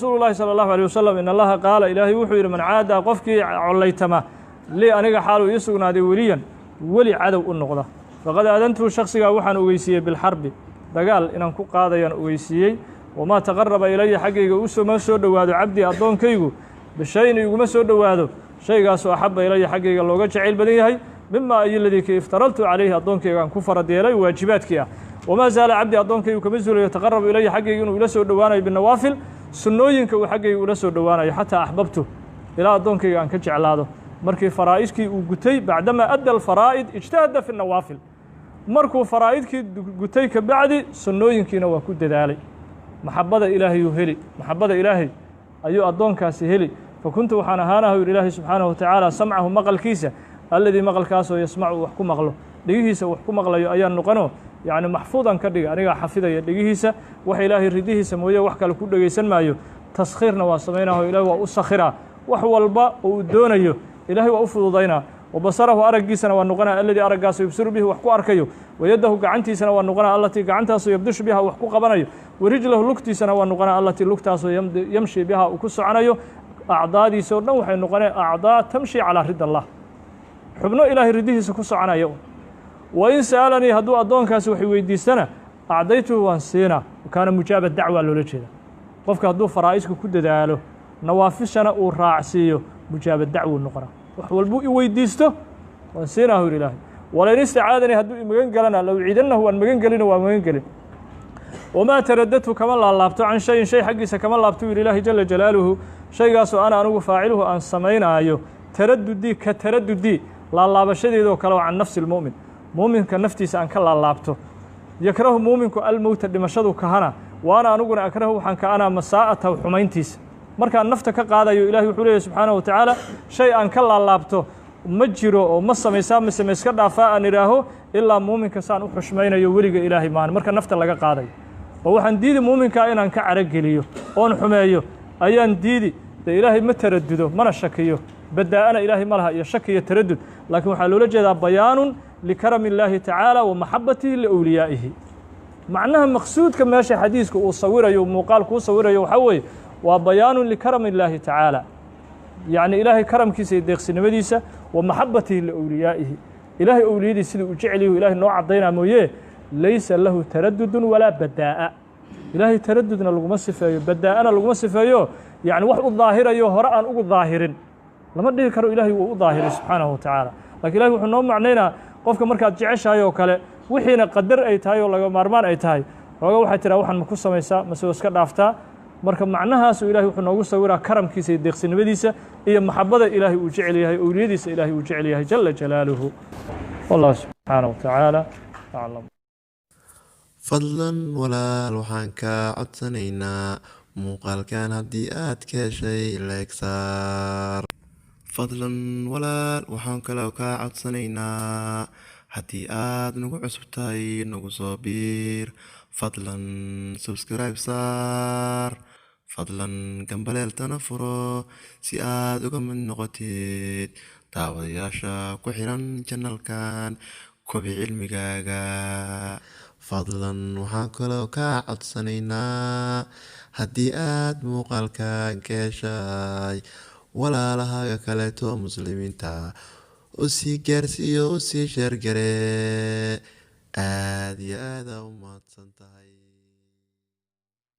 Rasuulu llahi salى اllahu alيه wasalam: in Allaha qaala, Ilaahay wuxuu yidhi: man caadaa, qofkii collaytama, lii, aniga xaaluu ii sugnaaday, weliyan, weli cadow u noqda, faqad aadantuhu, shaksigaa waxaan ogeysiiyey, bilxarbi, dagaal inaan ku qaadayaan ogeysiiyey. Wamaa taqaraba ilaya, xaggayga usoma soo dhowaado, cabdii, addoonkaygu, bishayin, iguma soo dhowaado shaygaasoo, axaba ilaya, xaggayga looga jacayl badan yahay, mima ay ladii ki iftaraltu calayhi, addoonkayga aan ku farad yeelay, waajibaadkii ah. Wamaa zaala cabdi, addoonkaygu kama zuulayo, taqarabu ilaya, xaggayga inuu ila soo dhowaanayo, binawaafil, sunnooyinka uu xaggayga ula soo dhowaanayo, xataa axbabtu, ilaa addoonkayga aan ka jeclaado. Markii faraa'idkii uu gutay, bacdamaa adda alfaraa'id ijtahada fi nawaafil, markuu faraa'idkii gutay ka bacdi sunnooyinkiina waa ku dadaalay, maxabada ilaahayuu heli, maxabada Ilaahay ayuu addoonkaasi heli. Fakuntu, waxaan ahaanahu, yidhi Ilaahay subxaanahu watacaala, samcahu, maqalkiisa, alladii, maqalkaasoo, yasmacu, wax ku maqlo, dhegihiisa wax ku maqlayo ayaan noqono, yacni maxfuudan ka dhiga, anigaa xafidaya dhegihiisa, wax Ilaahay ridihiisa mooye wax kale ku dhegaysan maayo. Taskhiirna waa samaynaho, Ilahay waa u sakhiraa, wax walba oo uu doonayo Ilahay waa u fududaynaa. Wabasarahu, araggiisana waa noqonaa, alladii, araggaasoo, yubsiru bihi, wax ku arkayo. Wayadahu, gacantiisana waa noqonaa, allatii, gacantaasoo, yabdishu biha, wax ku qabanayo. Warijlahu, lugtiisana waa noqonaa, allatii, lugtaasoo, yamshi biha, uu ku soconayo. Acdaadiisa oo dhan waxay noqoneen acdaa tamshi calaa rida Allah, xubno Ilaahay ridihiisa ku soconaya. Wa in sa'alanii, hadduu addoonkaasi wax weydiistana, acdaytuhu, waan siinaa. Kaana mujaaba dacwa loola jeeda. Qofka hadduu faraa'idka ku dadaalo, nawaafishana uu raacsiiyo, mujaaba dacwuu noqonaa. Wax walbuu i weydiisto waan siinahu, yidhi Ilaahay. Walain istacaadanii, hadduu i magan gelana, la uciidannahu, waan magan gelino, waa magan gelin. Wamaa taradadtu, kama laalaabto, can shayin, shay xaggiisa kama laabto, yidhi Ilaahi jala jalaaluhu, shaygaasoo ana, anigu, faaciluhu, aan samaynaayo, taradudii ka taradudii, laalaabashadeedoo kale oo, can nafsi lmu'min, muuminka naftiisa aan ka laalaabto. Yakrahu muuminku almowta, dhimashadu kahana, waana aniguna akrahu, waxaan ka-anaa, masaa'atahu, xumayntiisa. Markaan nafta ka qaadayo, Ilahi wuxuu leeyahy subxaanahu wa tacaala: shay aan ka laalaabto ma jiro oo ma samaysaa mise ma iska dhaafaa aan idhaaho, ilaa muuminka saan u xushmaynayo weliga Ilaahay maan. Marka nafta laga qaadayo oo waxaan diidi muuminkaa inaan ka carogeliyo oon xumeeyo ayaan diidi. Dee Ilaahay ma taradudo mana shakiyo, badaa-ana Ilaahay ma laha iyo shaki iyo taradud, laakiin waxaa loola jeedaa bayaanun likarami illaahi tacaala wa maxabatihi liowliyaa'ihi. Macnaha maqsuudka meesha xadiiska uu sawirayo, muuqaal kuu sawirayo, waxaa weeye waa bayaanun likarami illaahi tacaala, yacni Ilaahay karamkiisa iyo deeqsinimadiisa, wa maxabatihi liowliyaa'ihi, Ilaahay owliyadiis siduu u jecel yahu Ilahay noo caddaynaa mooye. Laysa lahu taradudun walaa badaa'a, Ilaahay taradudna laguma sifeeyo, badaa-ana laguma sifeeyo, yacni wax u daahirayo hore aan ugu daahirin lama dhihi karo Ilaahay wuu u daahiray subxaanahu wa tacaala. Lakin Ilahay wuxuu noo macnaynaa qofka markaad jeceshahay oo kale, wixiina qadar ay tahay oo laga maarmaan ay tahay, xooga waxay tiraa waxaan ma ku samaysaa mase waa iska dhaaftaa. Marka macnahaasu Ilahay wuxuu noogu sawiraa karamkiisa iyo deeqsinimadiisa iyo maxabada Ilaahay uu jecel yahay owliyadiisa, Ilaahay uu jecel yahay jala jalaaluhu. Wallahu subxaanaه wa tacaala aclam. Fadlan walaal, waxaan kaa codsanaynaa muuqaalkan haddii aad ka heshay like saar. Fadlan walaal, waxaan kaloo kaa codsanaynaa haddii aad nagu cusub tahay nagu soo biir. Fadlan subscribe saar. Fadlan gambaleeltana furo si aad uga mid noqotid daawadayaasha ku xiran channelkan Kobci Cilmigaaga. Fadlan waxaan kaloo kaa codsanaynaa haddii aad muuqaalkan ka heshay, walaalahaaga kaleeto muslimiinta u sii gaarsiiyo, u sii share garee. Aad iyo aad aa u mahadsan tahay.